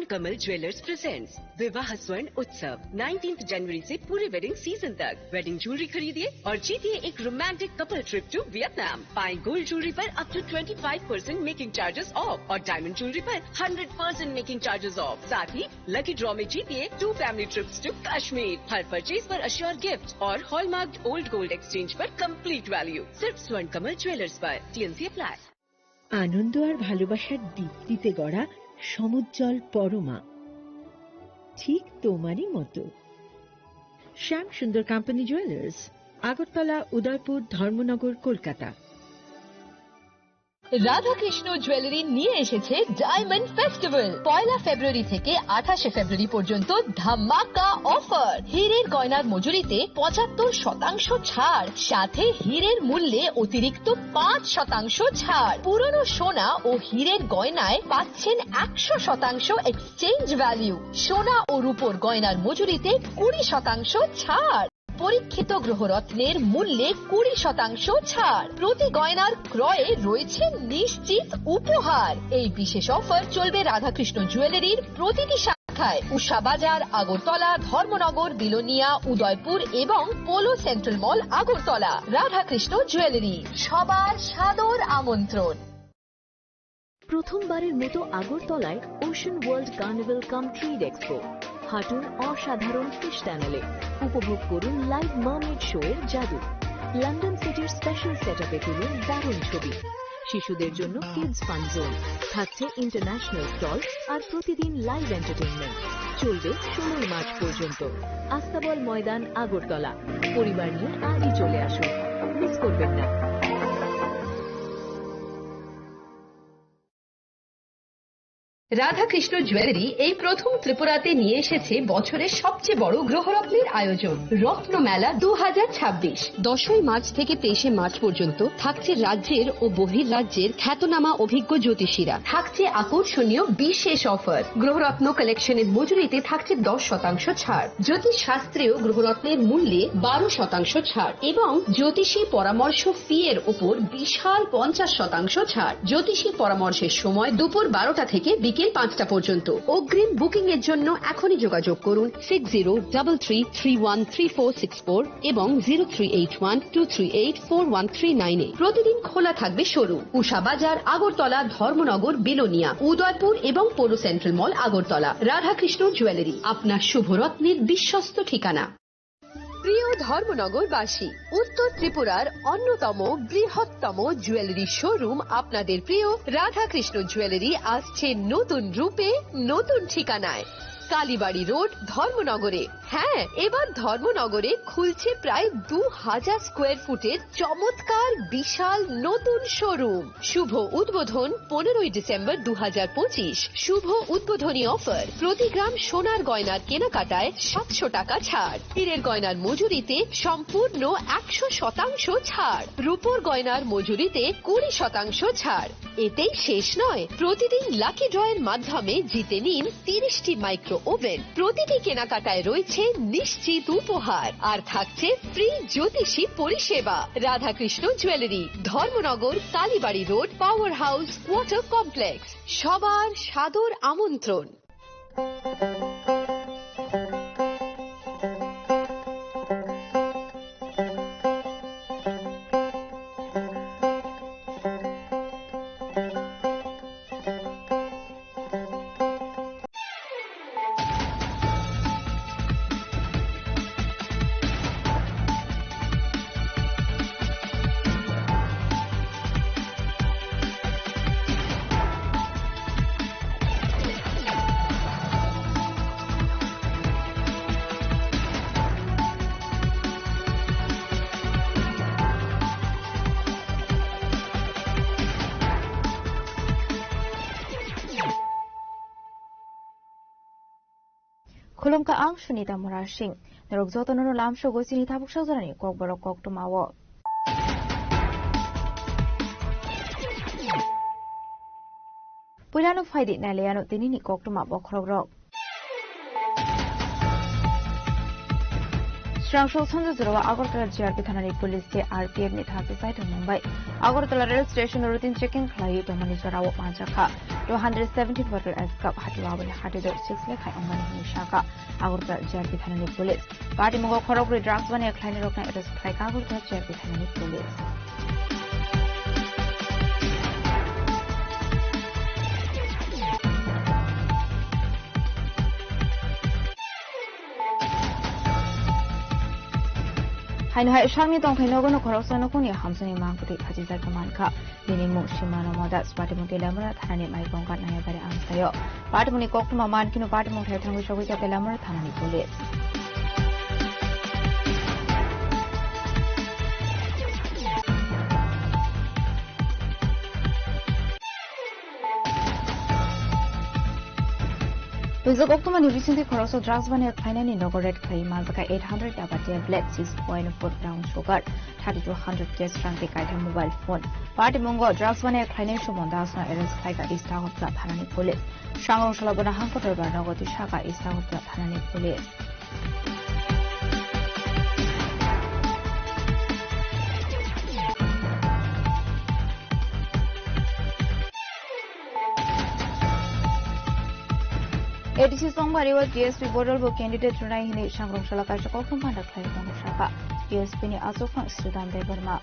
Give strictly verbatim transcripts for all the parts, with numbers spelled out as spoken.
कमल jewellers presents विवाह स्वर्ण उत्सव नाइनटीन्थ जनवरी से पूरे वेडिंग सीजन तक। वेडिंग ज्वेलरी खरीदिए और जीतिए एक romantic couple trip to Vietnam. पाएं गोल्ड ज्वेलरी पर up to twenty five percent making charges off और डायमंड ज्वेलरी पर hundred percent making charges off. साथ ही लकी ड्रॉ में जीतिए two family trips to Kashmir. हर परचेज पर अश्योर गिफ्ट और हॉलमार्क ओल्ड गोल्ड एक्सचेंज पर कंप्लीट वैल्यू। सिर्फ स्वर्ण कमल ज्वेलर्स पर। TnC apply. আনন্দ আর ভালোবাসার দীপ্তিতে গড়া সমুজ্জ্বল পরমা, ঠিক তোমারই মতো। শ্যাম সুন্দর কোম্পানি জুয়েলার্স, আগরতলা, উদয়পুর, ধর্মনগর, কলকাতা। রাধাকৃষ্ণ জুয়েলারি নিয়ে এসেছে ডায়মন্ড ফেস্টিভ্যাল। পয়লা ফেব্রুয়ারি থেকে আঠাশে ফেব্রুয়ারি পর্যন্ত ধামাকা অফার। হীরের গয়নার মজুরিতে পঁচাত্তর শতাংশ ছাড়, সাথে হীরের মূল্যে অতিরিক্ত পাঁচ শতাংশ ছাড়। পুরনো সোনা ও হীরের গয়নায় পাচ্ছেন একশো শতাংশ এক্সচেঞ্জ ভ্যালু। সোনা ও রূপোর গয়নার মজুরিতে কুড়ি শতাংশ ছাড়। পরীক্ষিত গ্রহরত্নের মূল্যে কুড়ি শতাংশ ছাড়। প্রতি গয়নার ক্রয়ে রয়েছে নিশ্চিত উপহার। এই বিশেষ অফার চলবে রাধাকৃষ্ণ জুয়েলারির প্রতিটি শাখায়, উষা বাজার, আগরতলা, ধর্মনগর, বিলোনিয়া, উদয়পুর এবং পোলো সেন্ট্রাল মল, আগরতলা। রাধাকৃষ্ণ জুয়েলারি, সবার সাদর আমন্ত্রণ। প্রথমবারের মতো আগরতলায় ওশান ওয়ার্ল্ড কার্নিভাল কাম ট্রেড এক্সপো। হাঁটুন অসাধারণ ফিশ টানেলে, উপভোগ করুন লাইভ মার্মেড শো এর জাদু। লন্ডন সিটির স্পেশাল সেটআপে তুলুন দারুণ ছবি। শিশুদের জন্য কিডস ফান জোন, থাকছে ইন্টারন্যাশনাল স্টল আর প্রতিদিন লাইভ এন্টারটেইনমেন্ট। চলবে ষোলোই মার্চ পর্যন্ত। আস্তাবল ময়দান, আগরতলা। পরিবার নিয়ে আজই চলে আসুন, মিস করবেন না। রাধাকৃষ্ণ জুয়েলারি এই প্রথম ত্রিপুরাতে নিয়ে এসেছে বছরের সবচেয়ে বড় গ্রহরত্নের আয়োজন, রত্নমেলা দু হাজার ছাব্বিশ। দশই মার্চ থেকে তেইশে মার্চ পর্যন্ত থাকছে রাজ্যের ও বহির্রাজ্যের খ্যাতনামা অভিজ্ঞ জ্যোতিষীরা। থাকছে আকর্ষণীয় বিশেষ অফার। গ্রহরত্ন কালেকশনের মজুরিতে থাকছে দশ শতাংশ ছাড়। জ্যোতিষ শাস্ত্রীয় গ্রহরত্নের মূল্যে বারো শতাংশ ছাড় এবং জ্যোতিষী পরামর্শ ফি এর উপর বিশাল পঞ্চাশ শতাংশ ছাড়। জ্যোতিষী পরামর্শের সময় দুপুর বারোটা থেকে বিকেল পাঁচটা পর্যন্ত। অগ্রিম বুকিং এর জন্য এখনই যোগাযোগ করুন six zero double three three one three four six four এবং zero three eight one two three eight four one three nine এ। প্রতিদিন খোলা থাকবে শোরুম। উষা বাজার, আগরতলা, ধর্মনগর, বিলোনিয়া, উদয়পুর এবং পৌর সেন্ট্রাল মল, আগরতলা। রাধাকৃষ্ণ জুয়েলারি, আপনার শুভরত্নের বিশ্বস্ত ঠিকানা। প্রিয় ধর্মনগরবাসী, উত্তর ত্রিপুরার অন্যতম বৃহত্তম জুয়েলারি শোরুম আপনাদের প্রিয় রাধাকৃষ্ণ জুয়েলারি আসছে নতুন রূপে, নতুন ঠিকানায়। কালীবাড়ি রোড, ধর্মনগরে। হ্যাঁ, এবার ধর্মনগরে খুলছে প্রায় দু হাজার স্কোয়ার ফুটের চমৎকার বিশাল নতুন শোরুম। শুভ উদ্বোধন পনেরোই ডিসেম্বর দু হাজার পঁচিশ। শুভ উদ্বোধনী অফার, প্রতি গ্রাম সোনার গয়নার কেনাকাটায় সাতশো টাকা ছাড়, হীরের গয়নার মজুরিতে সম্পূর্ণ একশো শতাংশ ছাড়, রূপোর গয়নার মজুরিতে কুড়ি শতাংশ ছাড়। এতেই শেষ নয়, প্রতিদিন লাকি ড্রয়ের মাধ্যমে জিতে নিন তিরিশটি মাইক্রো ওভেন। প্রতিটি কেনাকাটায় রয়েছে নিশ্চিত উপহার, আর থাকছে ফ্রি জ্যোতিষী পরিষেবা। Radhakrishna jewellery, Dharmanagar, Kalibari road, power house, water complex. সবার সাদর আমন্ত্রণ। Khulumkha ang Sunita Murasing. Norok jotono no lamsogo chini tabuk sajorani kokborok koktwmao. Puilano phaidi nailaiano tinini koktwma bokhorokrok. Rangso sanjak jorao Agartala G R P thanani police tei R P F ni thansa saithok mung bai Agartala rail station o routine checking khlaiwi tongmani jorao manjakha two hundred seventeen bottle S cup, hatio aboni hatidor six lekha ongmani hwnwi sakha Agartala G R P thanani police. Patimungo khorokbrwi drugs baniya khlainai rokno arrest khlaikha Agartala G R P thanani police. Haino hai sakni tongthai nogo no khoroksa nukhungni hamsuni mangputwi khachijak mankha. Bini mung Simano Moda, Patimung Telamura thanani Maibongka Nayabari amsaio. Patimungni koktwma mankino Patimung thai thangwi sogwi kha Telamura thanani police. Twijak koktwmani bisingtwi khoroksa drugs baniya khlainani nogo raid khlaiwi manjakha eight hundred daba tablet, six point four brown sugar, thirty-two hundred cash rang tei kaitham mobile phone. Patimungo drugs baniya khlainai Suman Dasno arrest khlaikha East Agartala thanani police. Sangrong salo bono hangkotor bar nogo twi sakha East Agartala thanani police. A D C Songbari o T S P bodol bo candidate rwnai hwnwi Sangrong salo kaisa koktwma panda khlai tongo sakha T S P ni achukphang Sridham Debbarma.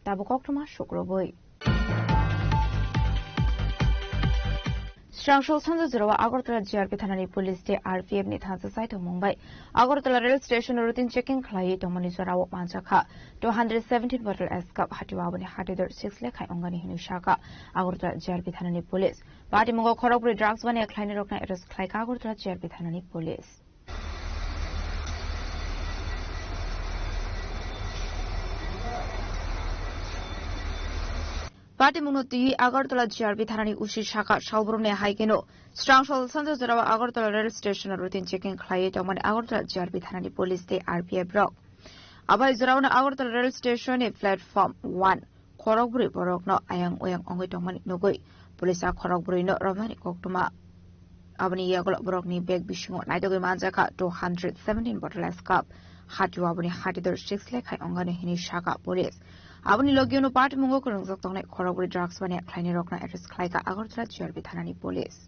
Tabuk koktwma sukrubwi. Srangso sanjak jorao Agartala G R P thanani police tei R P F ni thansa saithok mung bai Agartala rail station o routine checking khlaiwi tongmani jorao manjakha two hundred seventeen bottle S cup, hatio aboni hatidor six lekha ongmani hwnwi sakha Agartala G R P thanani police. Patimungo khorokbrwi drugs baniya khlainai rokno arrest khlaikha Agartala G R P thanani police. Patimungno twiwi Agartala G R P thanani O C sakha Salbrumni hai kheno Srangso sanjak jorao Agartala rail station o routine checking khlaiwi tongmani Agartala G R P thanani police tei R P F rok. Abai joraono Agartala rail station ni platform one khorokbrwi borokno ayang oyang ongwi tongmani nugwi police a khorokbrwino romnani koktwma. Aboni yagulo borokni bag bisingo naitugwi manjakha two hundred seventeen bottle S cup, hatio aboni hatidor six lekha ongmani hwnwi sakha police. Aboni logiono patimungo kwrwngjak tongnai khorokbrwi drugs baniya khlainai rokno arrest khlaikha Agartala G R P thanani police.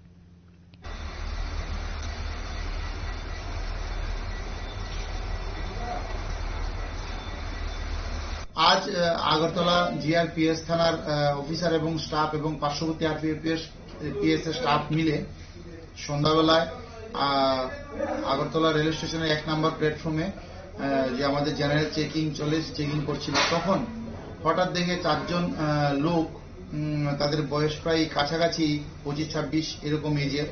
আজ আহ, আগরতলা জিআরপিএস থানার আহ, অফিসার এবং স্টাফ এবং পার্শ্ববর্তী RPS PS এর স্টাফ মিলে সন্ধ্যাবেলায় আহ, আগরতলা রেল স্টেশনের এক নম্বর প্ল্যাটফর্মে আহ, যে আমাদের জেনারেল চেকিং চলে, চেকিং করছিল, তখন হঠাৎ দেখে চারজন আহ, লোক, উম, তাদের বয়স প্রায় কাছাকাছি পঁচিশ ছাব্বিশ এরকম এজের,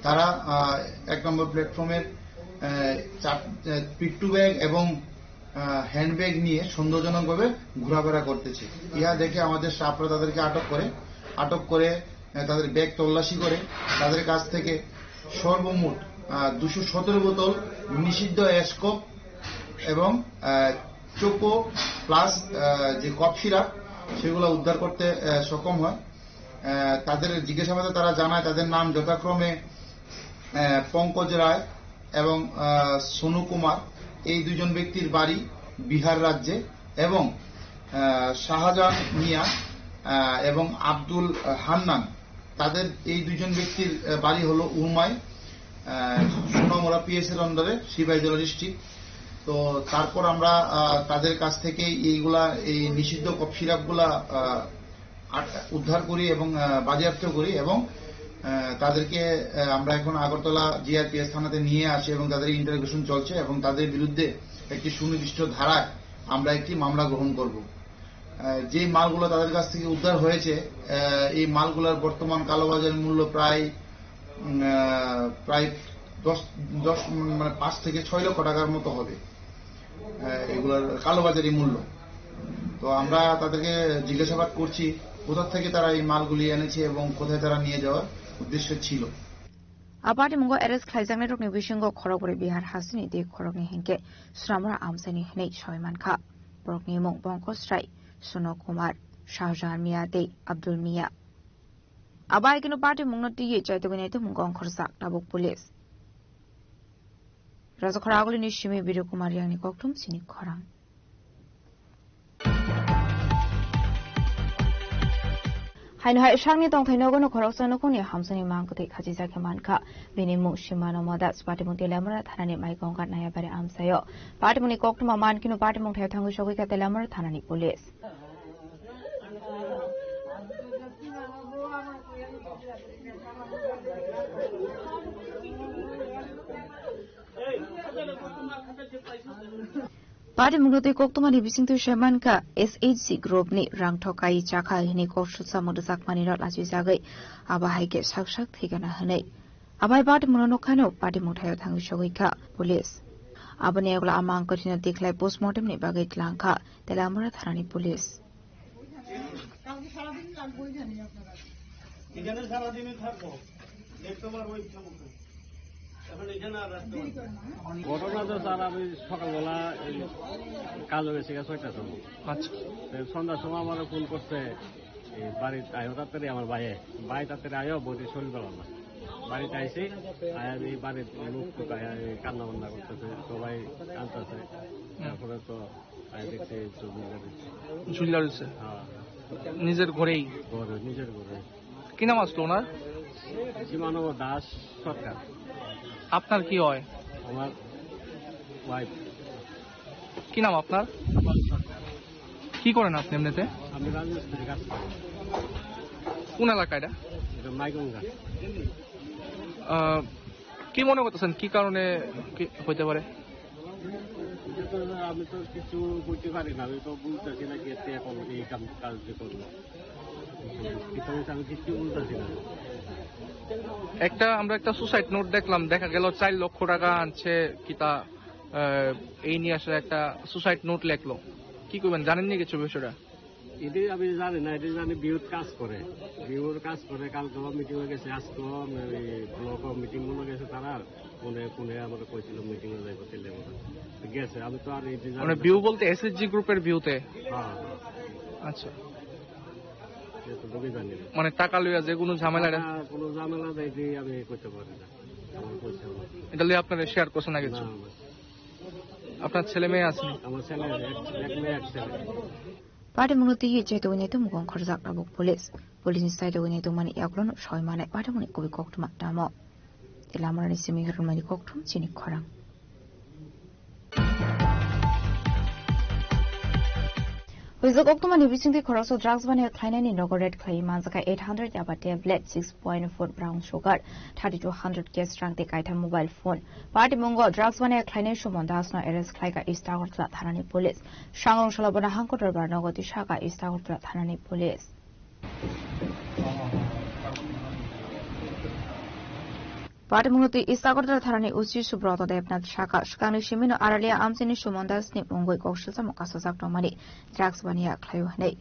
তারা আহ, এক নম্বর প্ল্যাটফর্মের আহ, চার- আহ, পিট্টু ব্যাগ এবং আহ, হ্যান্ডব্যাগ নিয়ে সন্দেহজনকভাবে ঘোরাফেরা করতেছে। ইহা দেখে আমাদের স্টাফরা তাদেরকে আটক করে, আটক করে আহ, তাদের ব্যাগ তল্লাশি করে তাদের কাছ থেকে সর্বমোট আহ, দুশো সতেরো বোতল নিষিদ্ধ অ্যাসকপ এবং আহ, চোকো প্লাস আহ, যে কফ সিরাপ, সেগুলো উদ্ধার করতে আহ, সক্ষম হয়। আহ, তাদের জিজ্ঞাসাবাদে তারা জানায় তাদের নাম যথাক্রমে আহ, পঙ্কজ রায় এবং আহ, সোনু কুমার। এই দুজন ব্যক্তির বাড়ি বিহার রাজ্যে এবং আহ, শাহজাহান মিয়া আহ, এবং আব্দুল হান্নান। তাদের এই দুজন ব্যক্তির আহ, বাড়ি হলো উরমাই, আহ, সোনামুড়া পিএস এর আন্ডারে সিপাহীজলা ডিস্ট্রিক্ট। তো তারপর আমরা আহ, তাদের কাছ থেকে এইগুলা, এই নিষিদ্ধ কফ সিরাপগুলা আহ, আট- উদ্ধার করি এবং আহ, বাজেয়াপ্ত করি এবং আহ, তাদেরকে আহ, আমরা এখন আগরতলা জিআরপিএস থানাতে নিয়ে আসি এবং তাদের ইন্টারোগেশন চলছে এবং তাদের বিরুদ্ধে একটি সুনির্দিষ্ট ধারায় আমরা একটি মামলা গ্রহণ করব। আহ, যে মালগুলো তাদের কাছ থেকে উদ্ধার হয়েছে, আহ, এই মালগুলোর বর্তমান কালোবাজারি মূল্য প্রায় উম, আহ, প্রায় দশ, দশ, মানে, পাঁচ থেকে ছয় লক্ষ টাকার মতো হবে, আহ, এগুলোর কালোবাজারি মূল্য। তো আমরা তাদেরকে জিজ্ঞাসাবাদ করছি কোথা থেকে তারা এই মালগুলি এনেছে এবং কোথায় তারা নিয়ে যাওয়ার উদ্দেশ্য ছিল। A patimungo arrest khlaijaknairokni bisingo khorokbrwi Bihar hasteni tei khoroknwi hinkhe Sramura amchaini hwnwi sawi mankha. Borokni mung Pankaj Rai, Suno Kumar, Shahjahan Mia tei Abdul Mia. Abo hai kheno party mungno twiwi chaitugwi naitukmung ongkhorjak tabuk police. Rajakhor agulini simi Biru Kumar Yangni kokthum chini khorang. Haino hai sakni tongthai nogo no khoroksa nukhungni hamsani mang kwthwi khachijak khe mankha. Bini mung Simano Modas, patimung Teliamura thanani Maigongga Nayabari amchaio. Patimungni koktwma mankhe no patimung thaio thangwi sogwi kha Teliamura thanani police. Patimungno tei koktwmani bisingtwi se mankha, S H G group ni rangthok kai chakha hwnwi kok sutsamung rwjakmani no lachijagwi abo hai khe sak sak thwigana hwnwi. Abo hai patimungno nukha no patimung thaio thangwi sogwi kha police. Aboni yagulo a mang kwthwino tikhlai postmortem ni bagwi tlang kha Teliamura thanani police. এখানে সারাদিনই থাকবো, দেখতে পারবো এই সমস্যা। এখন এখানে আর রাখতে পারবো না। ঘটনা তো স্যার, আমি সকালবেলা এই কাজে গেছি গা ছয়টার সময়। আচ্ছা। তো সন্ধ্যার সময় আমার ফোন করছে, এই বাড়িতে আয়ো তাড়াতাড়ি আমার ভাইয়ে। ভাই তাড়াতাড়ি আয়ো, বৌদি শরীর ভালো না। বাড়িতে আইসি, আয় আমি বাড়ির লোক তো কান্না বান্না করতেছে, সবাই কাঁদতেছে। তারপরে তো ঝুলিয়া রয়েছে। নিজের ঘরেই? ঘরে, নিজের ঘরে। কি নাম আসলো ওনার? জীবনানন্দ দাস সরকার। আপনার কি হয়? আমার ওয়াইফ। কি নাম আপনার? কি করেন আপনি এমনিতে? আমি রাজমিস্ত্রি কাজ করি। কোন এলাকা এটা? এটা মাইগঙ্গা। আহ, কি মনে করতেছেন, কি কারণে কি হইতে পারে? এটা তো আমি তো কিছু বলতে পারি না, আমি তো বুঝতেছি না কি এতে এখন এই কাম কাজ যে করলো। কি কারণে আমি কিচ্ছু বুঝতেছি না। একটা, আমরা একটা সুসাইড নোট দেখলাম, দেখা গেল চার লক্ষ টাকা আনছে কিতা, আহ, এই নিয়ে আসলে একটা সুসাইড নোট লেখলো। কি করবেন, জানেননি কিছু বিষয়টা? এটাই আমি জানি না, এটা জানি বিউত কাজ করে, বিউর কাজ করে। কালকেও মিটিং হয়ে গেছে, আজকেও আমি ওই ব্লকও মিটিং হয়ে গেছে তারা, কোনে কোনে আমরা কইছিল মিটিং হয়ে যাইব, তেলে আমরা গেছে। আমি তো আর এই যে জানি মানে না। বিউ বলতে এসএইচজি গ্রুপের বিউতে? হ্যাঁ, হ্যাঁ। আচ্ছা। এতটুকুই জানি না। মানে টাকা লইয়া যে কোনো ঝামেলা? টাকা কোনো ঝামেলা যাইতে আমি করতে পারি না, আমার পয়সা আমার। এটা লইয়া আপনারা শেয়ার করছেন না কিছু? না, আমার। আপনার ছেলে মেয়ে আছে? আমার ছেলে এক, এক মেয়ে, এক ছেলে। Patimungno twiwi chaitugwi naitukmung ongkhorjak tabuk police. Police ni chaitugwi naitugmani yagulono soi manai patimungni kubui koktwma tamo. Tei lamarani simi rwmani kokthum chini khorang. Huijak koktwmani bisingtwi khoroksa drugs baniya khlainani nogo raid khlaiwi manjakha eight hundred yaba tablet, six point four brown sugar, thirty two hundred cash rang tei kaitha mobile phone. Patimungo drugs baniya khlainai Suman Das no arrest khlaikha East Agartala thanani police. Sangrong salo bono hangko dorbar nogo twi sakha East Agartala thanani police. Patimungno twi East Agartala thanani O C Subroto Debnath sakha, swkangni simino Aralia amchaini Suman Das ni mungwi kok silsamo kasajak tongmani drugs baniya khlaio hwnwi.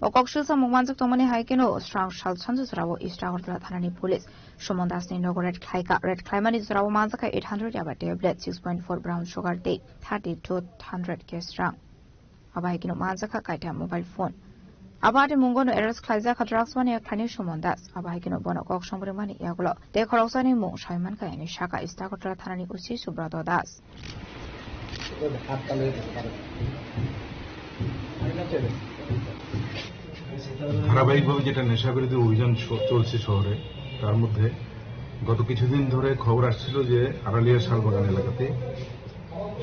O kok silsamo manjak tongmani hai kheno srang sal sanju jorao East Agartala thanani police Suman Das ni nogo raid khlaikha. Raid khlaimani jorao manjakha eight hundred yaba tablet, six point four brown sugar tei thirty two hundred cash rang. Abo hai kheno manjakha kaitha mobile phone. Abo ati mungono arrest khlaijakha drugs mania khlainai Suman Das. Abo hai kheno bono kok songrimani yagulo tei khoroksani mung saimankha hwnwi sakha East Agartala thanani O C Subroto Das. ধারাবাহিকভাবে যেটা নেশা বিরোধী অভিযান চ-, চলছে শহরে, তার মধ্যে গত কিছুদিন ধরে খবর আসছিল যে আড়ালিয়া শালবাগান এলাকাতে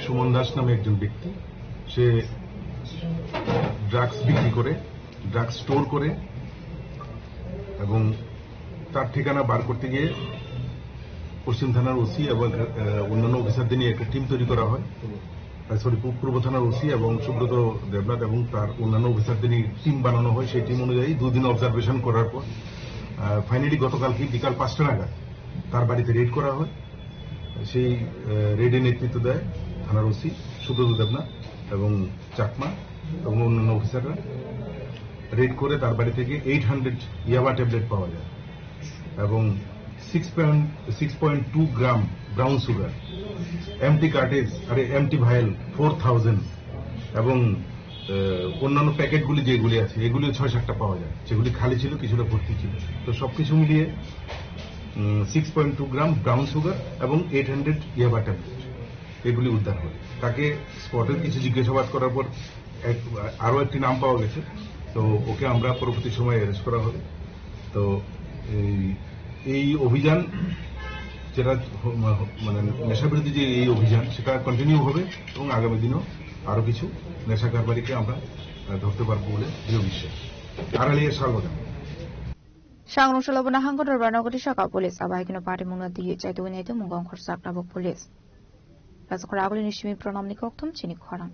সুমন দাস নামে একজন ব্যক্তি, সে ড্রাগস বিক্রি করে, ড্রাগস স্টোর করে এবং তার ঠিকানা বার করতে গিয়ে পশ্চিম থানার ওসি এবং, আহ, অন্যান্য অফিসারদের নিয়ে একটা টিম তৈরি করা হয়। আহ, সরি, পূ-, পূর্ব থানার ওসি এবং সুব্রত দেবনাথ এবং তার অন্যান্য অফিসারদের নিয়ে টিম বানানো হয়। সেই টিম অনুযায়ী দুদিন অবজারভেশন করার পর, আহ, ফাইনালি গতকালকে বিকাল পাঁচটা নাগাদ তার বাড়িতে রেড করা হয়। সেই, আহ, রেডে নেতৃত্ব দেয় থানার ওসি সুব্রত দেবনাথ এবং চাকমা এবং অন্যান্য অফিসাররা। রেড করে তার বাড়ি থেকে এইট হান্ড্রেড ইয়াবা ট্যাবলেট পাওয়া যায় এবং six point, six point two gram brown sugar, empty cartridge, আরে, এমটি ভায়েল ফোর থাউজেন্ড এবং আহ, অন্যান্য প্যাকেটগুলি যেগুলি আছে, এগুলিও ছয় সাতটা পাওয়া যায়, যেগুলি খালি ছিল, কিছুটা ভর্তি ছিল। তো সব কিছু মিলিয়ে six point two gram brown sugar এবং এইট হান্ড্রেড ইয়াবা ট্যাবলেট, এগুলি উদ্ধার হয়। তাকে স্পটে কিছু জিজ্ঞাসাবাদ করার পর এক, আরও একটি নাম পাওয়া গেছে। তো ওকে আমরা পরবর্তী সময়ে অ্যারেস্ট করা হবে। তো এই, এই অভিযান যেটা হ-, মা-, মানে নেশা বিরোধী যে এই অভিযান, সেটা কন্টিনিউ হবে এবং আগামী দিনও আরও কিছু নেশা কারবারিকে আমরা, আহ, ধরতে পারবো বলে দৃঢ় বিশ্বাস। আড়ালিয়া Salbagan. Sangrong salo bono hangko dorbar nogo tisaka police abai kino party mungno di chaitu naitu mungo khorsa tabuk police. Rajakhor agulini simi pranamni kokthum chini khorang.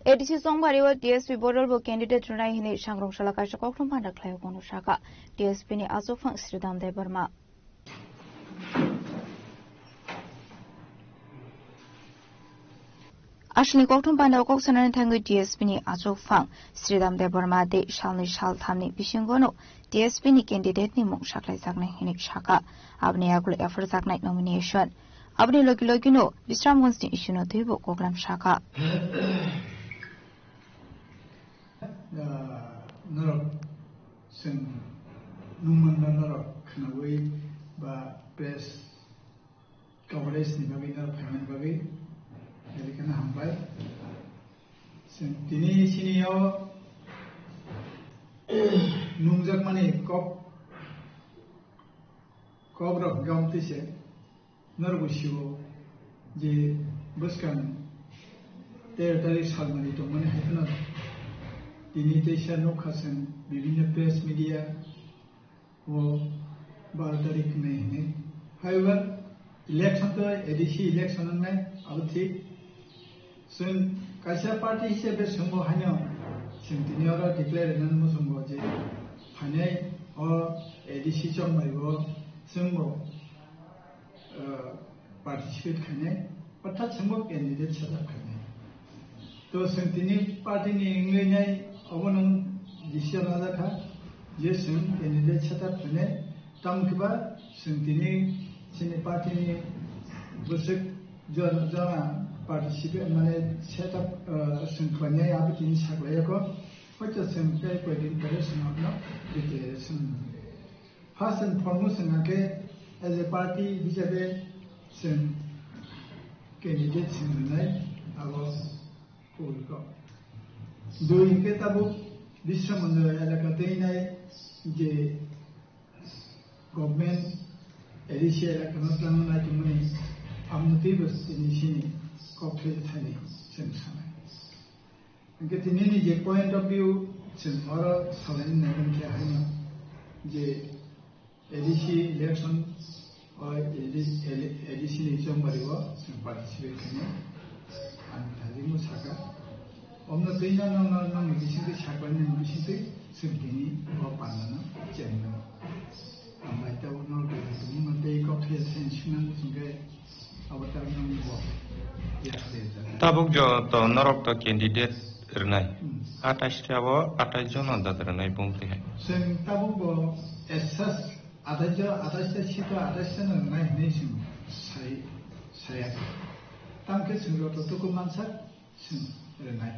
A D C Songbari o T S P bodol bo candidate rwnai hinwi sangrong sala kaisa kokthum panda khlaio kono saka T S P ni achukphang Sridham Debbarma. Aswkni kokthum panda o kok sanani thangwi T S P ni achukphang Sridham Debbarma de salni salthamni bisingono T S P ni candidate ni mung saklaijaknai hinwi saka. Aboni yagulo epharjaknai nomination. Aboni logi logino Bisramganj ni issue no twibo koklam saka. Ah, norok chwng nungmanno norok khwnawi ba press coverage ni bagwi norok phaimani bagwi belai kheno hambai. Chwng tini chini o nungjakmani kok, kokrok hwnkhe amtwi se norok bo sio je bwskang tero tarik salmani tongmani hai phano tini teisa nukha chwng bibhinno press media o baro tarik hinwi hinwi. However, election to A D C election wngnai, abo thik. Chwng kaisa party hisabe chwngbo haino chwng tini oro declare rwnani muchungo je phainai o A D C chongmaribo chwngbo, uh, participate khainai, orthat chwngbo candidate setup khainai. To chwng tini party ni wngwi nai obo nwng decision lajakha je chwng candidate setup khainai, tamo khe ba chwng tini chini party ni bwswk jon-, jona participate mane setup, uh, chwng khlainai abo tini saklaiyakho, hoito chwng tei koidin pore chwng abono declaration. First and foremost, chwng hwnkhe as a party hisabe chwng candidate chwng rwnai abo kubui kok. Dui hwnkhe tabuk Bisramganj elaka teinai je government A D C elaka no twlangna naitongmani amno teibo tini sini kok khe thani chwng sanai. Hwnkhe tini ni je point of view chwng oro salaini nai hwnkhe haino je A D C election o A D C, A D C ni chongmari o chwng participate khainai ang thajikno saka. Omno twi no nang, nang, nangni bisingtwi saklai nang bisingtwi chwng tini o panano chengnai. Ang bai tabuk no twi no tei kok khe sen sinang chwngkhe. Tabuk joto norok to candidate rwnai. Hmm. Atais ta bo atais jono da rwnai bumtwi hai. Chwng tabuk bo as such atais jo, atais ta sito, atais ta no rwnai hinwi chwng sai, saya. Tamkhe chwng joto tuku mansak chwng rwnai.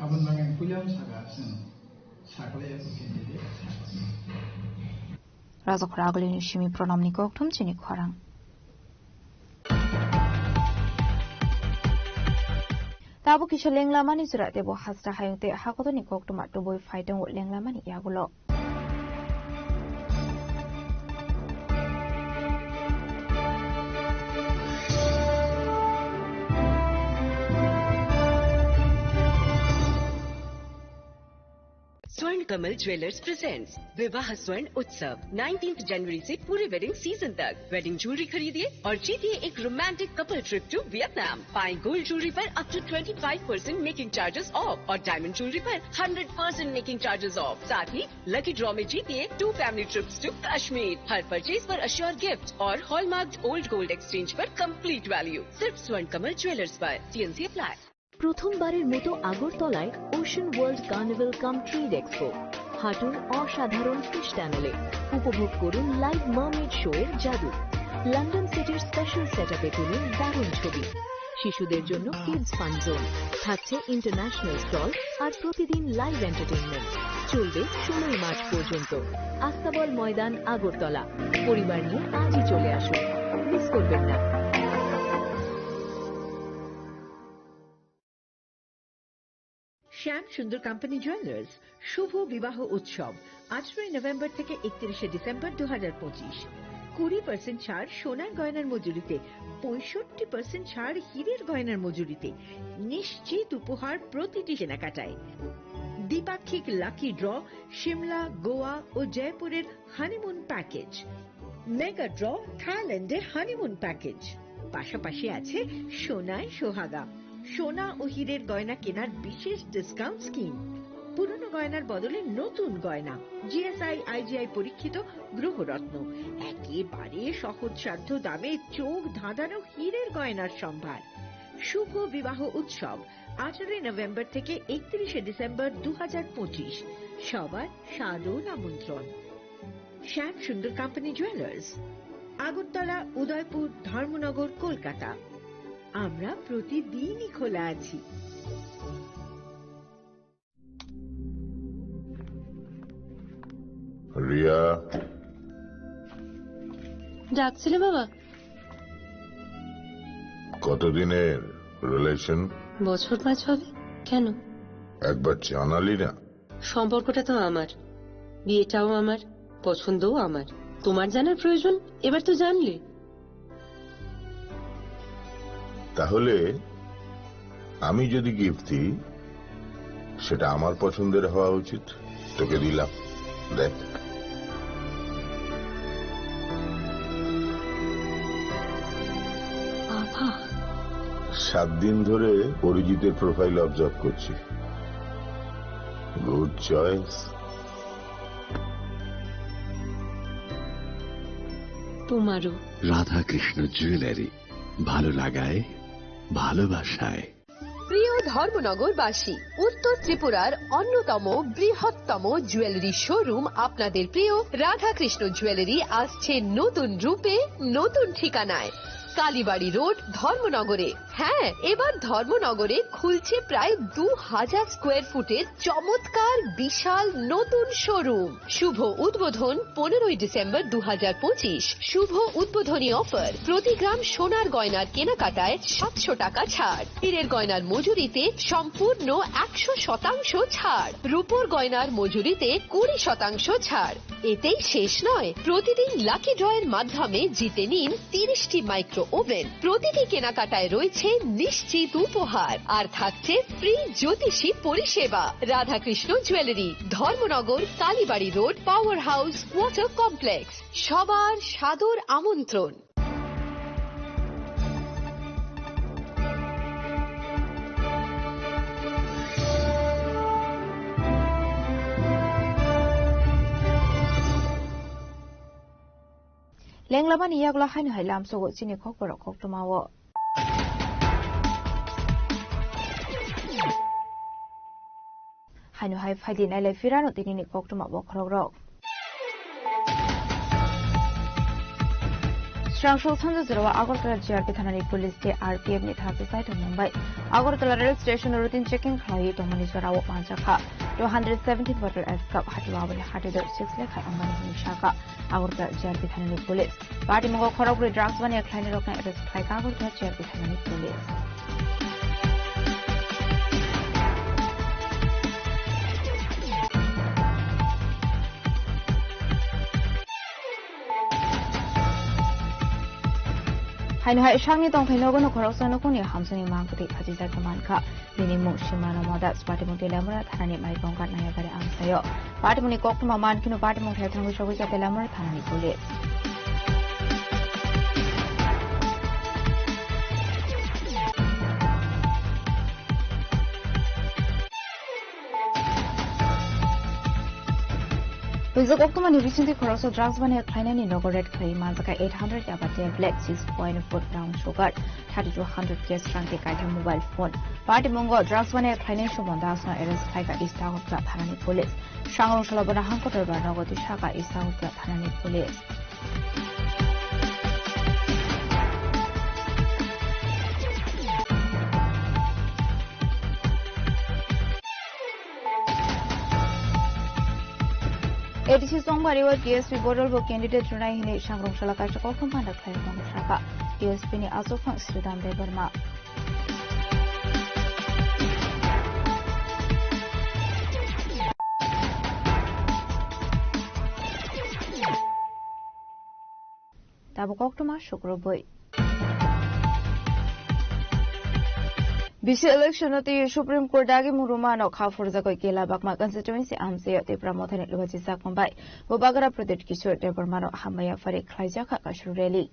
Aboni bagwi ang puila wng saka chwng saklai ya candidate saklai. Rajakhor agulini simi pranamni kokthum chini khorang. Tabuk kisa lenglamani jora tebo hasta hayung tei hakotorni koktwma tubui phai tongo lenglamani yagulo. स्वर्ण Kamal jewellers presents विवाह स्वर्ण उत्सव, नाइनटीन्थ जनवरी से पूरे wedding season तक। Wedding jewellery खरीदिए और जीतिए एक romantic couple trip to Vietnam. पाएं गोल्ड ज्वेलरी पर up to twenty five percent making charges off और डायमंड ज्वेलरी पर hundred percent making charges off. साथ ही लकी ड्रॉ में जीतिए two family trips to Kashmir. हर परचेज पर अश्योर गिफ्ट और हॉलमार्क्ड ओल्ड गोल्ड एक्सचेंज पर कंप्लीट वैल्यू। सिर्फ स्वर्ण कमल ज्वेलर्स पर। TnC apply. প্রথমবারের মতো আগরতলায় ওশান ওয়ার্ল্ড কার্নিভাল কাম ট্রেড এক্সপো। হাঁটুন অসাধারণ ফিশ টানেলে, উপভোগ করুন লাইভ মার্মেড শো এর জাদু। লন্ডন সিটির স্পেশাল সেটআপে তুলুন দারুণ ছবি। শিশুদের জন্য কিডস ফান জোন, থাকছে ইন্টারন্যাশনাল স্টল আর প্রতিদিন লাইভ এন্টারটেইনমেন্ট। চলবে ষোলোই মার্চ পর্যন্ত। আস্তাবল ময়দান, আগরতলা। পরিবার নিয়ে আজই চলে আসুন, মিস করবেন না। শ্যাম সুন্দর কোম্পানি জুয়েলার্স শুভ বিবাহ উৎসব, আঠারোই নভেম্বর থেকে একত্রিশে ডিসেম্বর দু হাজার পঁচিশ। কুড়ি পার্সেন্ট ছাড় সোনার গয়নার মজুরিতে, পঁয়ষট্টি পার্সেন্ট ছাড় হীরের গয়নার মজুরিতে। নিশ্চিত উপহার প্রতিটি কেনাকাটায়। দ্বিপাক্ষিক লাকি ড্র, সিমলা, গোয়া ও জয়পুরের হানিমুন প্যাকেজ। মেগা ড্র, থাইল্যান্ডে হানিমুন প্যাকেজ। পাশাপাশি আছে সোনায় সোহাগা, সোনা ও হীরের গয়না কেনার বিশেষ ডিসকাউন্ট স্কিম। পুরনো গয়নার বদলে নতুন গয়না, জিএসআই, আইজিআই পরীক্ষিত গ্রহরত্ন। একেবারে সহজসাধ্য দামে চোখ ধাঁধানো হীরের গয়নার সম্ভার। শুভ বিবাহ উৎসব, আঠারোই নভেম্বর থেকে একত্রিশে ডিসেম্বর দু হাজার পঁচিশ। সবার সাদর আমন্ত্রণ। শ্যাম সুন্দর কোম্পানি জুয়েলার্স, আগরতলা, উদয়পুর, ধর্মনগর, কলকাতা। আমরা প্রতিদিনই খোলা আছি। রিয়া। ডাকছিলে বাবা? কতদিনের রিলেশন? বছর পাঁচ হবে। কেন? একবার জানালি না। সম্পর্কটা তো আমার, বিয়েটাও আমার, পছন্দও আমার। তোমার জানার প্রয়োজন, এবার তো জানলে। তাহলে আমি যদি গিফট দিই, সেটা আমার পছন্দের হওয়া উচিত। তোকে দিলাম, দেখ। বাবা। সাত দিন ধরে অরিজিতের প্রোফাইল অবজার্ভ করছি। Good choice. তোমারও। রাধাকৃষ্ণ জুয়েলারি, ভালো লাগায়, ভালোবাসায়। প্রিয় ধর্মনগরবাসী, উত্তর ত্রিপুরার অন্যতম বৃহত্তম জুয়েলারি শোরুম আপনাদের প্রিয় রাধাকৃষ্ণ জুয়েলারি আসছে নতুন রূপে, নতুন ঠিকানায়। কালীবাড়ি রোড, ধর্মনগরে। হ্যাঁ, এবার ধর্মনগরে খুলছে প্রায় দু হাজার স্কোয়ার ফুটের চমৎকার বিশাল নতুন শোরুম। শুভ উদ্বোধন পনেরোই ডিসেম্বর দু হাজার পঁচিশ। শুভ উদ্বোধনী অফার, প্রতি গ্রাম সোনার গয়নার কেনাকাটায় সাতশো টাকা ছাড়, হীরের গয়নার মজুরিতে সম্পূর্ণ একশো শতাংশ ছাড়, রূপোর গয়নার মজুরিতে কুড়ি শতাংশ ছাড়। এতেই শেষ নয়, প্রতিদিন লাকি ড্রয়ের মাধ্যমে জিতে নিন তিরিশটি মাইক্রো ওভেন। প্রতিটি কেনাকাটায় রয়েছে নিশ্চিত উপহার, আর থাকছে ফ্রি জ্যোতিষী পরিষেবা। Radhakrishna jewellery, Dharmanagar, Kalibari road, power house, water complex. সবার সাদর আমন্ত্রণ। Lenglamani yagulo haino hai lamsogo chini kokborok koktwmao. Haino hai phaidi nailai phirano tinini koktwma bokhorokrok. Srangso sanja jorao Agartala G R P thanani police tei R P F ni thangsa saitok mung bai Agartala rail station o routine checking khlaiwi tongmani jorao manjakha two hundred seventeen bottle S cup hati wabani hati dor six lekha wngmani hwnwi sakha Agartala G R P thanani police. Patimungo khorokbrwi drugs baniya khlainai rokno arrest khlaikha Agartala G R P thanani police. Haino hai sakni tongthai nogo no khoroksa nokoni hamsani mangkwtwi khachijak mankha. Bini mung Simrano Moda, Patimung Telamura thanani maikong kat nayagari amsayo. Patimungni koktwma mankino patimung thai thangwi sogwi Telamura thanani police. Twijak oktomani bisingtwi khoroksa drugs baniya khlainani nogo raid khlaiwi manjakha eight hundred yaba tablet, six point four brown sugar, thirty-two hundred cash rang tei kaitham mobile phone. Patimungo drugs baniya khlainai Suman Dasno arrest khlaikha East Agartala thanani police. Sangrong salo bono hangkotor ba nogo twi sakha East Agartala thanani police. A D C chongmari o T S P bodol bo candidate rwnai hinwi sangrong sala kaisa koktwma panda khlai tongo saka T S P ni achukphang Sridham Debbarma. Tabuk koktwma sukrubui. Bisi election no twi Supreme Court dagi muruma no kha phurjagoi Kela Bakma constituency amchaio Tipra Mothani Lubachi Chakma bai Bubagra Pradyut Kishore Debbarma no hambai yaphari khlaijak kha kaisru rally.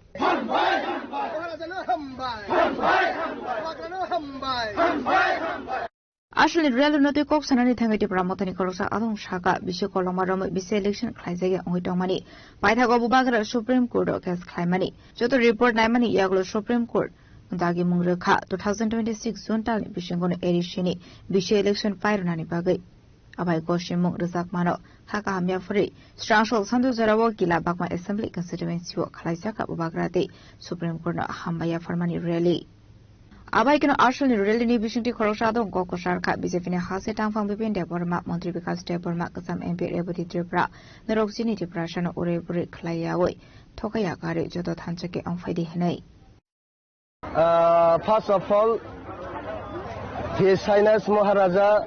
Aswlni rally no twi kok sanani thangwi Tipra Mothani khoroksa adong saka bisi kolokma romwi bisi election khlaijagya wngwi tongmani. Paithago Bubagra Supreme Court o case khlaimani. Joto report naimani yagulo Supreme Court dagi mung rwkha two thousand twenty-six June talni bisingo no A D C ni bisi election pairwnani bagwi. Abai gosimung rwjakmano kha kaham yaphurwi srangsol sandu jorao Kila Bakma Assembly Constituency o khlaijak Bubagra tei Supreme Court no hambai yapharmani rally. Abai keno aswlni rally ni bisingtwi khoroksa adong kok kwchar kha B J P ni hase tangphang Bipin Debbarma, Montri Bikash Debbarma, kwcham M P Rebati Tripura, norok chini Tiprasa no urui burui khlai yaui thokaiya karwi joto thansa khe ongphaidi hinwi. Uh, first of all, His Highness Maharaja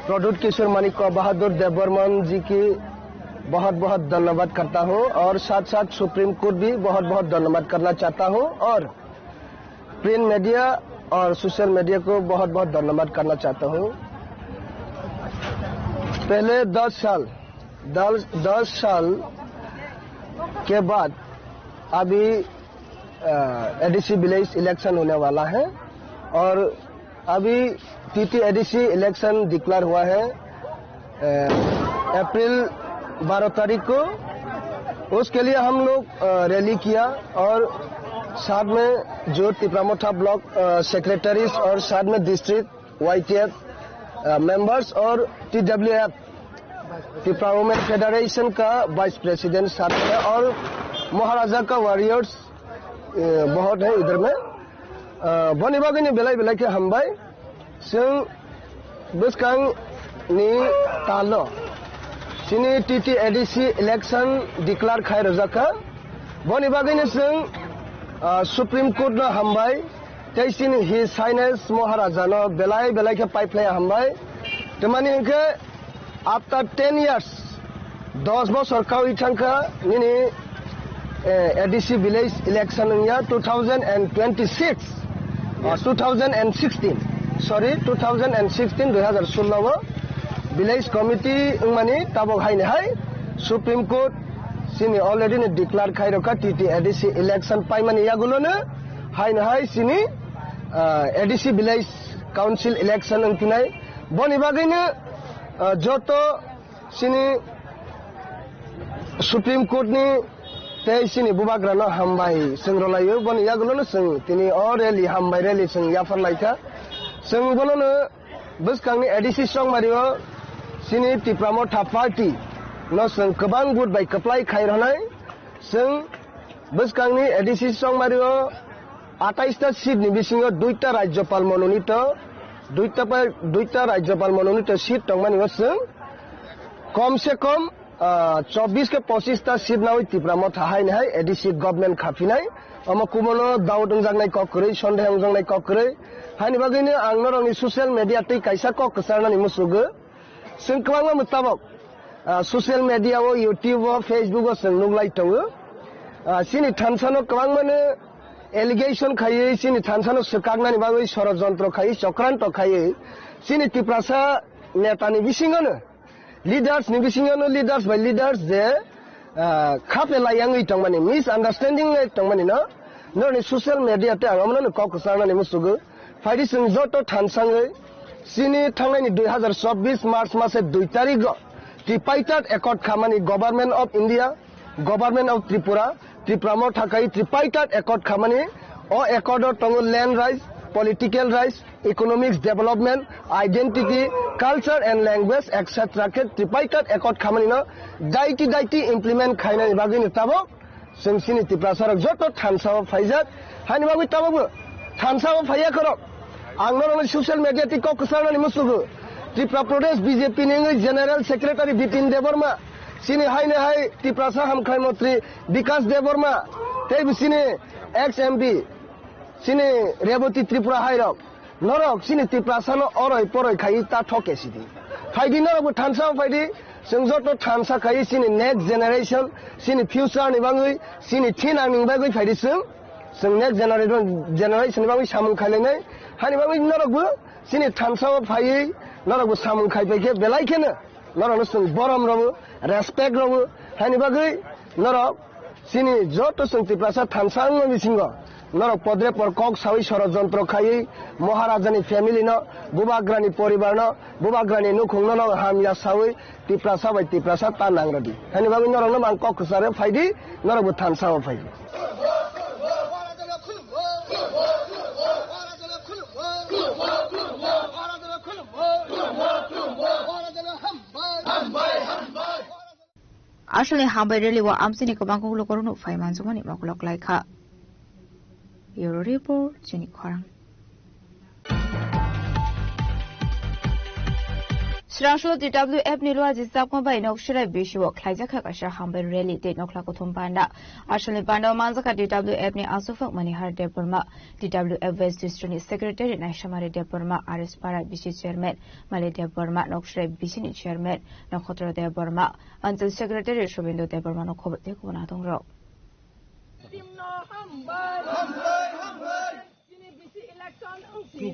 Pradyut Kishore Manikya Bahadur Debbarman ji ki बहुत बहुत धन्यवाद करता हूँ और साथ साथ supreme court भी बहुत बहुत धन्यवाद करना चाहता हूँ और प्रिंट मीडिया और सोशल मीडिया को बहुत बहुत धन्यवाद करना चाहता हूँ। पहले दस साल, दस, दस साल के बाद अभी एडीसी विलेज इलेक्शन होने वाला है और अभी टीटी एडीसी इलेक्शन डिक्लेयर हुआ है अ, अप्रैल बारह तारीख को। उसके लिए हम लोग अ, रैली किया और साथ में जो तिपरामोठा ब्लॉक अ, सेक्रेटरीज और साथ में डिस्ट्रिक्ट वाईटीएफ अ, मेंबर्स और टीडब्ल्यूएफ, तिपरा वुमेन फेडरेशन का वाइस प्रेसिडेंट साथ में और महाराजा का वॉरियर्स अ, बहुत है इधर में। अ, बनी बागनी बेलाई बेलाई के हम भाई Chwng bwskang ni talo chini T T A D C election declare khai rwjak kha. Boni bagwi no chwng, ah, Supreme Court no hambai tei chini His Highness Maharaja no belai belai khe paiphlai hambai. Tamani hwnkhe after ten years, dos bosor kaui thangkha nini, eh, A D C village election wngya two thousand and twenty-six, ah, two thousand and sixteen, sorry, two thousand and sixteen, dui hazar sullo o village committee wngmani tabok haini hai Supreme Court chini already ni declare khai rokha T T A D C election paimani yagulo no haino hai chini, ah, A D C village council election wngphinai. Boni bagwi no, ah, joto Chini Supreme Court ni tei chini bubagra no hambai chwng rwlaio, boni yagulo no chwng tini o rally, hambai rally chwng yaphar laikha. Chwng bono no bwskang ni A D C chongmari o chini Tipra Motha Party no chwng kwbang vote bai kwplai khai rwnai. Chwng bwskang ni A D C chongmari o atais ta seat ni bisingo duita Rajyapal mononito, duita pa, duita Rajyapal mononito seat tongmani o chwng kom se kom, ah, chobbish ke pochis ta seat nawi Tipra Motha haini hai A D C government khaphinai. Omo kumono doubt wngjaknai kok kwrwi, sondeho wngjaknai kok kwrwi. Haini bagwino ang norokni social media twi kaisa kok kwcharnani muchugo. Chwng kwbangma mwtabok, ah, social media o, YouTube o, Facebook o chwng nuklai tongo. Ah, chini thansa no kwbangma no allegation khaiwi, chini thansa no swkaknani bagwi sorojontro khaiwi, chokranto khaiwi, chini Tiprasa neta ni bisingo no, leaders ni bisingo no, leaders by leaders je, ah, khape lai yangwi tongmani, misunderstanding lai tongmani no, norokni social media tei ang omono no kok kwcharnani muchugo. Phaidi chwng joto thansangwi chini thangnaini dui hazar chobbish March mase dui tarigo tripartite accord khamani Government of India, Government of Tripura, Tipra Motha kai tripartite accord khamani. O accord o tongo land rights, political rights, economics development, identity, culture and language, et cetera khe tripartite accord khamani no daiti daiti implement khainani bagwi no tabok chwng chini Tiprasa rok joto thansa o phaijak. Haini bagwi tabokbo thansa o phaiya khorok. Ang norokno social media tei kok kwcharnani muchugo. Tripura Pradesh B J P ni wngwi General Secretary Bipin Debbarma, Chini haino hai Tiprasa hamkrai montri Bikas Debbarma, tei bo chini ex M P, chini Reboti Tripura hai rok, norok chini Tiprasa no oroi poroi khai ta thok ke sidi. Phaidi norok bo thansa phaidi, chwng joto thansa khai chini next generation, chini future ni bangwi, chini thinang ni bagwi phaidi chwng, chwng next generation, generation ni bangwi samung khailainai, hani bagwi norok bo chini thansa o phaiwi norok bo samung khai pai khe belai kheno. Norokno chwng borom rwo, respect rwo, haini bagwi norok chini joto chwng Tiprasa thansa wngma bisingo norok podre por kok sawi sorojontro khaiwi Maharajani family no, Bubagrani poribar no, Bubagrani nukhung no, no hamya sawi Tiprasa bai Tiprasa ta nang rwdi. Haini bagwi norokno ang kok kwcharo phaidi, norok bo thansa o phaidi. Aswkni hambai rally o amchaini kwbangkuk lukurokno phai manjakmani moklok laikha. Bureau Report, Chini Khorang. Srangso T W F ni luaji chakma bai Nokshirai bisio khlaijakha kaisa hambai rally tei nokhla kuthum panda. Aswkni panda o manjakha T W F ni aswk phak Manihar Debbarma, T W F West District ni Secretary Naisamari Debbarma, R S Para bisi Chairman Mali Debbarma, Nokshirai bisi ni Chairman Nokhotro Debbarma, Anchal Secretary Subindu Debbarma no khobor tei kubun adongrok. Team no hambai. Hambai, hambai. Chini bisi election wngsinai.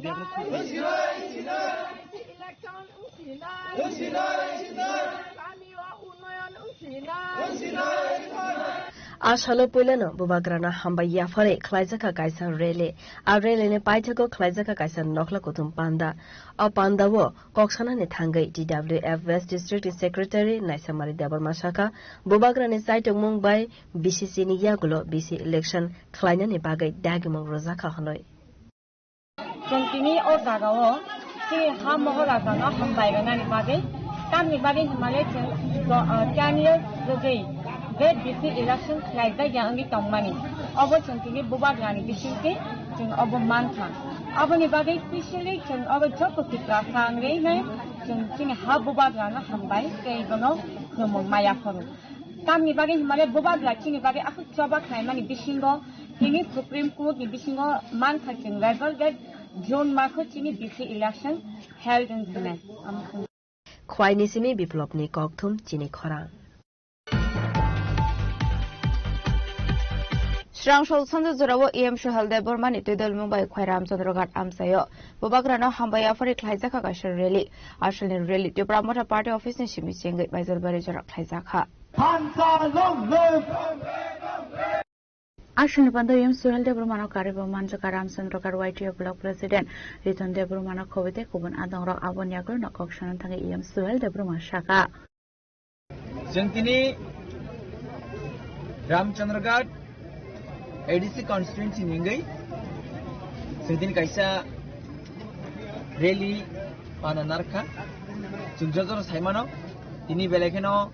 Bisi election wngsinai. Kami o unnoyon wngsinai. A salo puilano Bubagrano hambai yaphari khlaijakha kaisa rally. A rally ni paithago khlaijakha kaisa nokhla kuthum panda. O panda o kok sanani thangwi T W F West District ni Secretary Naisamari Debbarma sakha, Bubagrani chaitokmung bai B C C ni yagulo B C election khlainani bagwi dagimung rwjakha hwnwi. Chwng tini o jagao chini ha Mohorajano hambai rwnani bagwi, tamni bagwi hwnmale chwng, uh, ten years rwgwi je B C election khlaijak ya wngwi tongmani, obo chwng tini Bubagrani bisingtwi chwng obo mankha. Aboni bagwi specially chwng oro joto Tiprasa wngwi nai chwng chini ha Bubagrano hambai tei bono khulumung maya phuru. Tamni bagwi hwnmale Bubagra chini bagwi aswk choba khlaimani bisingo tini Supreme Court ni bisingo mankha chwng result date June maso chini B C election held wngsinai. Khwaini simi Biplopni kokthum Chini Khorang. Srangso Sanjay Jorao E M Suhel Debbarmani twi dolmung bai Khwai Ramchandra Ghat amchaio Bubagrano hambai yaphari khlaijakha kaisa rally. Aswkni rally Tipra Motha Party office ni simi chengwi Baijalbari jora khlaijakha. Thansa long live! Aswkni panda E M Suhel Debbarmano karwi bo manjakha Ramchandra Ghat Y T F Block President Riton Debbarmano khobwi tei kubun adongrok aboni yagulo no kok sana thangwi E M Suhel Debbarma sakha. Chwng tini Ramchandra Ghat A D C constituency ni wngwi chwng tini kaisa rally pana narwkha. Chwng jotono saimano tini belai kheno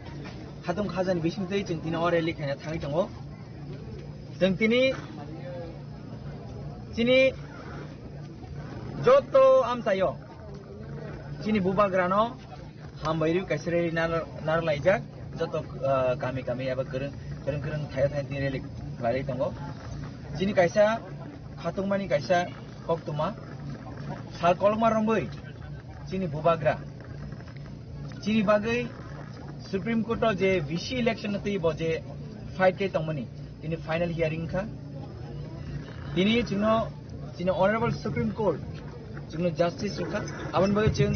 khatung khajani bisingtwi chwng tini o rally khaina thangwi tongo. Chwng tini chini joto amchaio chini Bubagrano hambai rw kaisa rally nar-, narwk laijak. Joto, ah, kami kami eba kwrwng, kwrwng kwrwng thaio thaini tini rally khlaiwi tongo. Chini kaisa khatungmani kaisa koktwma sal kolokma romwi chini Bubagra chini bagwi Supreme Court o je V C election no twi bo je fight khe tongmani, tini final hearing kha. Tini chwngno chini Honorable Supreme Court chwngno justice rwkha. Aboni bagwi chwng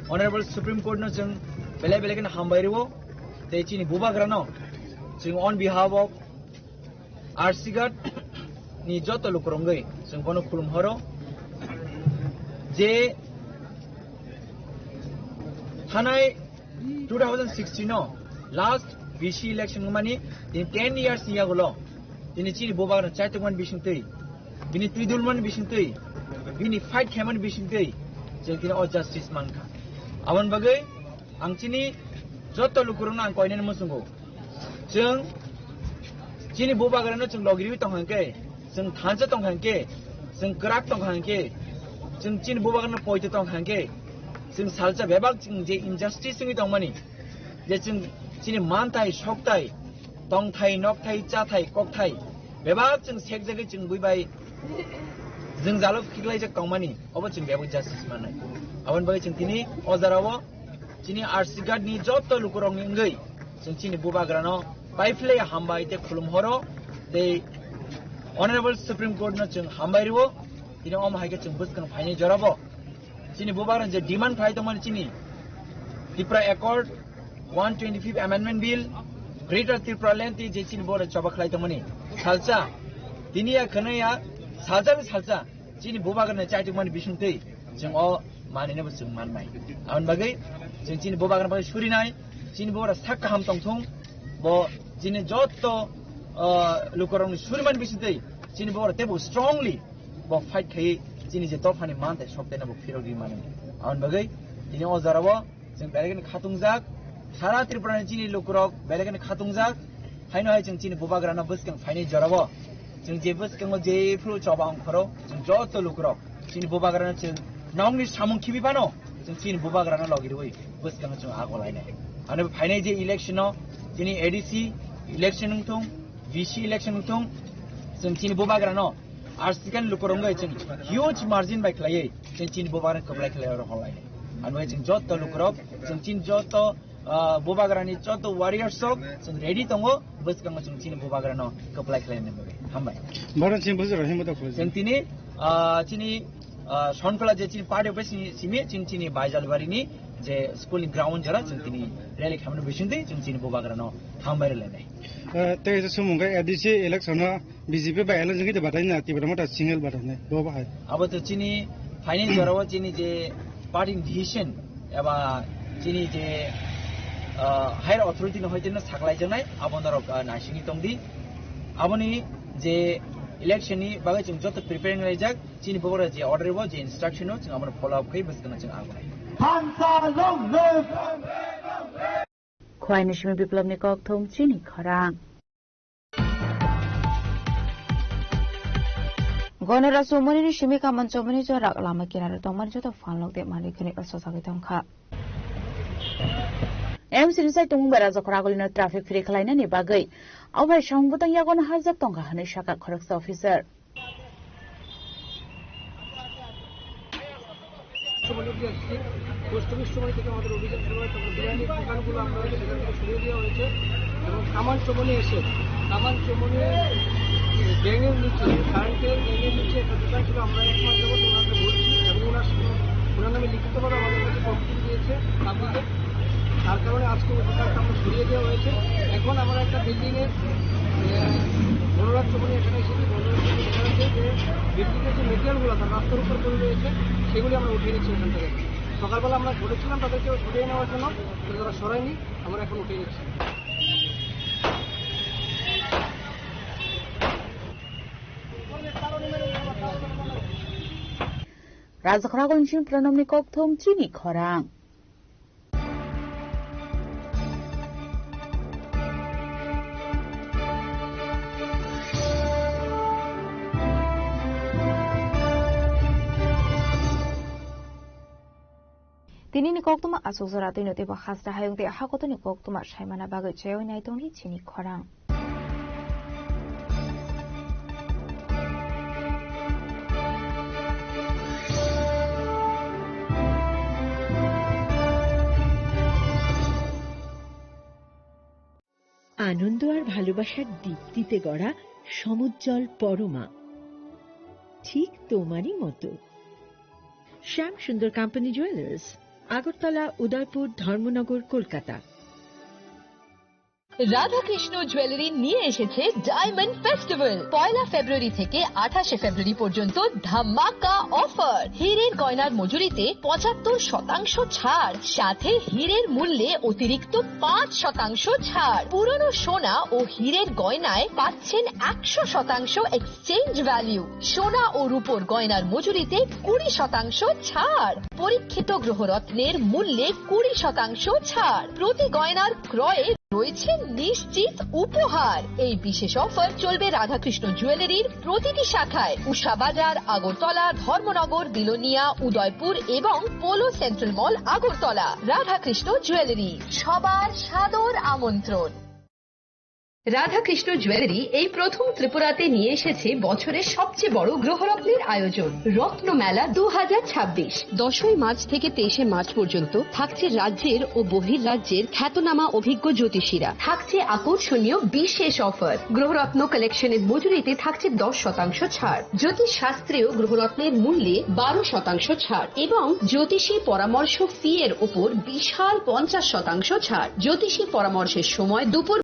Honorable Supreme Court no chwng belai belai kheno hambai rwo. Tei chini Bubagrano chwng on behalf of R C Ghat ni joto lukurok wngwi chwng bono khulum horo je thanai two thousand sixteen o last V C election wngmani tini ten years ni yagulo tini chini Bubagrano chaitokmani bisingtwi, bini twidulmani bisingtwi, bini fight khaimani bisingtwi chwng tini o justice mankha. Aboni bagwi ang chini joto lukurokno ang koinani muchungo. Chwng chini Bubagrano chwng logiriwi tongkha hwnkhe, chwng thansa tongkha hwnkhe, chwng kwrak tongkha hwnkhe, chwng chini Bubagrano poito tongkha hwnkhe, chwng salsa bebak chwng je injustice wngwi tongmani, je chwng Chini manthai, sokthai, tongthai, nokthai, chathai, kokthai bebak chwng sekjagwi chwng bui bai jwngjalo khiklaijak tongmani, obo chwng bebak justice mannai. Aboni bagwi chwng tini o jorao chini R C Guard ni joto lukurokni wngwi chwng chini bubagrano paiphlai hambai tei khulum horo tei Honorable Supreme Court no chwng hambai rwo. Tini omo hai khe chwng bwskang phainai jorabo chini bubagrani je demand khlai tongmani chini Tripura Accord one twenty-fifth Amendment Bill, Greater Tripura Land tei je chini boro choba khlai tongmani salsa, tini ya khwnaya salsa ni salsa chini bubagrani chaitukmani bisingtwi chwng o manwino bo chwng mannai. Aboni bagwi chwng chini bubagrani bagwi surinai, chini boro sak kaham tongthung, bo chini jotto, ah, lukurokni surimani bisingtwi chini boro teibo strongly bo fight khai chini je dophani manthai soktaino bo phirogwi mano. Aboni bagwi tini o jorao chwng belai kheno khatungjak, sara Tripura ni chini lukurok belai kheno khatungjak, haino hai chwng chini bubagrano bwskang phainai jorao chwng je bwskango jephru choba ongkhoro chwng joto lukurok chini bubagrano chwng nongni samung khibi phano chwng chini bubagrano logi rwi bwskango chwng agolainai. Ano phainai je election o chini A D C election wngthung, V C election wngthung, chwng chini bubagrano Arsikan lukurok wngwi chwng huge margin bai khlaiwi chwng chini bubagrani kwplai khlai oro holainai. Ano chwng joto lukurok, chwng chini joto, ah, bubagrani joto warriors rok chwng ready tongo, bwskango chwng chini bubagrano kwplai khlainani bagwi. Hambai. Bono chini bujuro himo da khulai. Chwng tini, ah, chini, ah, Sonkhola je chini party office ni simi chwng chini Baijalbarini je school ni ground jora chwng tini rally khamani bisingtwi chwng chini bubagrano hambai rwlainai. Eh, tei je sumung khe A D C election o B J P bai alliance wngwi de batai na Tipra Motha single batai nai. Bo bahai. Abo to chini final jorao chini je party decision eba chini je, ah, higher authority no hoite no saklai janai abo norok, ah, naisingwi tongdi. Aboni je election ni bagwi chwng joto preparing laijak chini bogora je order bo je instruction o chwng abono follow up khai bwskang chwng agonai. Thansa long live! Khwai ni simi Biplab ni kokthum chini khorang. Gonora sumoni ni simi kaman chomoni jorak lama kinaro tongmani joto phalnok de mani khini asosagwi tongkha. M C ni sai tongmung bai Rajakhor agulino traffic free khlainani bagwi. Obai samung bwtang yagono hajak tongkha hwnwi sakha khoroksa officer. চমনি দিয়ে আসছি। Post office চমনি থেকে আমাদের অভিযান শুরু হয়, তখন বিরিয়ানির দোকানগুলো আমরা সেখান থেকে সরিয়ে দেওয়া হয়েছে এবং কামান চমনি এসে, কামান চমনি ব্যাঙের নিচে, কারেন্টের ব্যাঙের নিচে একটা দোকান ছিল, আমরা এক মাস যাবত ওনাকে বলছি এবং ওনার, ওনার নামে লিখিতভাবে আমাদের কাছে কমপ্লেন দিয়েছে, তার কারণে আজকে ওই দোকানটা আমরা সরিয়ে দেওয়া হয়েছে। এখন আমরা একটা বিল্ডিংয়ে, আহ, বনরাজ চমনি এখানে এসেছি। বনরাজ চমনি দেখা যাচ্ছে যে বিল্ডিংয়ের যে মেটেরিয়ালগুলো তার রাস্তার উপর পড়ে রয়েছে, সেগুলি আমরা উঠিয়ে নিচ্ছি এখান থেকে। সকালবেলা আমরা বলেছিলাম তাদেরকে সরিয়ে নেওয়ার জন্য, কিন্তু তারা সরায়নি, আমরা এখন উঠিয়ে নিচ্ছি। Rajakhor agulini simi Pranamni kokthum chini khorang. Tini ni koktwma aswk jora twi no teibo hasra hayung tei hakotoni koktwma saimana bagwi chaywi nai tongdi chini khorang. আনন্দ আর ভালোবাসার দীপ্তিতে গড়া সমুজ্জ্বল পরমা, ঠিক তোমারই মতো। শ্যাম সুন্দর কোম্পানি জুয়েলার্স, আগরতলা, উদয়পুর, ধর্মনগর, কলকাতা। রাধাকৃষ্ণ জুয়েলারি নিয়ে এসেছে ডায়মন্ড ফেস্টিভ্যাল। পয়লা ফেব্রুয়ারি থেকে আঠাশে ফেব্রুয়ারি পর্যন্ত ধামাকা অফার। হীরের গয়নার মজুরিতে পঁচাত্তর শতাংশ ছাড়, সাথে হীরের মূল্যে অতিরিক্ত পাঁচ শতাংশ ছাড়। পুরনো সোনা ও হীরের গয়নায় পাচ্ছেন একশো শতাংশ এক্সচেঞ্জ ভ্যালু। সোনা ও রূপোর গয়নার মজুরিতে কুড়ি শতাংশ ছাড়। পরীক্ষিত গ্রহরত্নের মূল্যে কুড়ি শতাংশ ছাড়। প্রতি গয়নার ক্রয়ে রয়েছে নিশ্চিত উপহার। এই বিশেষ অফার চলবে রাধাকৃষ্ণ জুয়েলারির প্রতিটি শাখায়, উষা বাজার, আগরতলা, ধর্মনগর, বিলোনিয়া, উদয়পুর এবং পোলো সেন্ট্রাল মল, আগরতলা। রাধাকৃষ্ণ জুয়েলারি, সবার সাদর আমন্ত্রণ। রাধাকৃষ্ণ জুয়েলারি এই প্রথম ত্রিপুরাতে নিয়ে এসেছে বছরের সবচেয়ে বড় গ্রহরত্নের আয়োজন, রত্নমেলা দু হাজার ছাব্বিশ। দশই মার্চ থেকে তেইশে মার্চ পর্যন্ত থাকছে রাজ্যের ও বহির রাজ্যের খ্যাতনামা অভিজ্ঞ জ্যোতিষীরা। থাকছে আকর্ষণীয় বিশেষ অফার। গ্রহরত্ন কালেকশনের মজুরিতে থাকছে দশ শতাংশ ছাড়, জ্যোতিষ শাস্ত্রীয় গ্রহরত্নের মূল্যে বারো শতাংশ ছাড় এবং জ্যোতিষী পরামর্শ ফি এর উপর বিশাল পঞ্চাশ শতাংশ ছাড়। জ্যোতিষী পরামর্শের সময় দুপুর